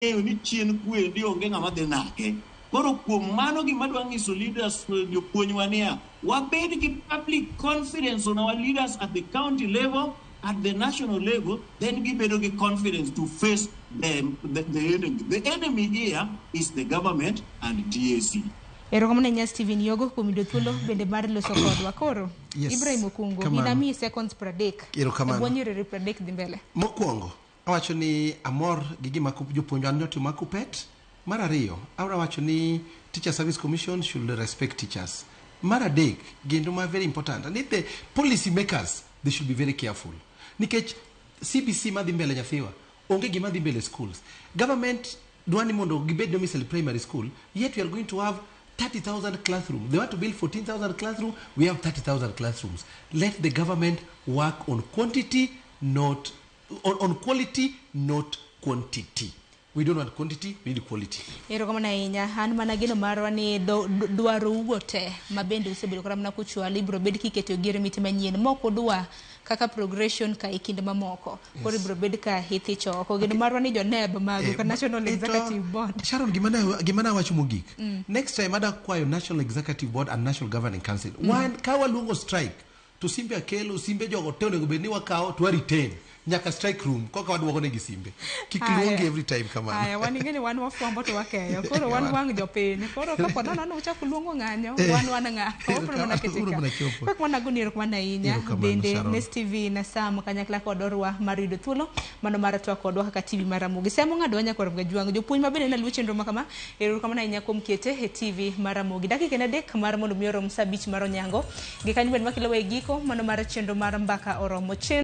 Ng'eyo ni chien kwendi onge ng'ama dhi nake. Koro kuom mano gima adwa nyiso leaders, jopuonjwa niya, wabed gi public confidence on our leaders at the county level, at the national level, then gibedo gi confidence to face the enemy. The enemy here is the government and TSC. Erokamano ahinya, Steven Yogo, kuom yudo thuolo bende mar loso kodwa. Koro, Yes, Ibrahim Okungo, kamano. inamiyi seconds 30. Erokamano. E bwo nyiriri 30 dhi mbele. Mokwongo, awacho ni amor gi gima jopuonjwa notimo Kuppet. Mar ariyo, abro wacho ni Teacher Service Commission should respect teachers. Mar adek, gendo ma very important, and if the policy makers, they should be very careful. Nikech CBC madhi mbele nyathiwa, onge gima dhi mbele schools. Government dwa ni mondo gibed domicile primary school, yet we are going to have 30,000 classrooms. They want to build 14,000 classrooms, we have 30,000 classrooms. Let the government work on quantity, not on quality, not quantity. We don't want quantity, we need quality. Erokamano ahinya. An mana geno marwa ni dwaro ugo te ma bende usebedo kata mana kuchwalo ibiro bed kiketo gi miti manyien mok udwa kaka progression ka e kinde mamoko koro ibiro bed ka ithicho oko. Geno marwa ni joneb magu ka National Executive Board. Sharon, gima ne awacho mogik. Next time ada kwayo National Executive Board and National Governing Council. Wan ka waluongo strike to simbe akelo simbe jogo te onego bed ni wakawo to wa retain nyaka strike room koka waduogo negi simbe. Kik luongi every time kamano. Aya, wan ing'e ni wan wafwambo to wakeyo. Koro wan wang' jopiny. Koro kapo nono ni uchako luongo ng'anyo, wan ng'a? Wabro mana kete Uru ka. mana chopo. Kok mana goni erokamano ahinya. Erokamano, Bende Sharon. ne Steven Sam kanyakla kod orwa mar yudo thuolo mano mar twak kodwa kaka TV mar Ramogi. Semo ng'ado wanya kod Gajwang'. Jopuonj ma bende naluwo chenro ma kama, erokamano ahinya kuom kete e TV mar Ramogi. Dakika en 3 mar mondo mi orom sa 5 mar onyango. Gi kanyo bende makelo e giko mano mar chenro mar Mbaka Oromo. Chenro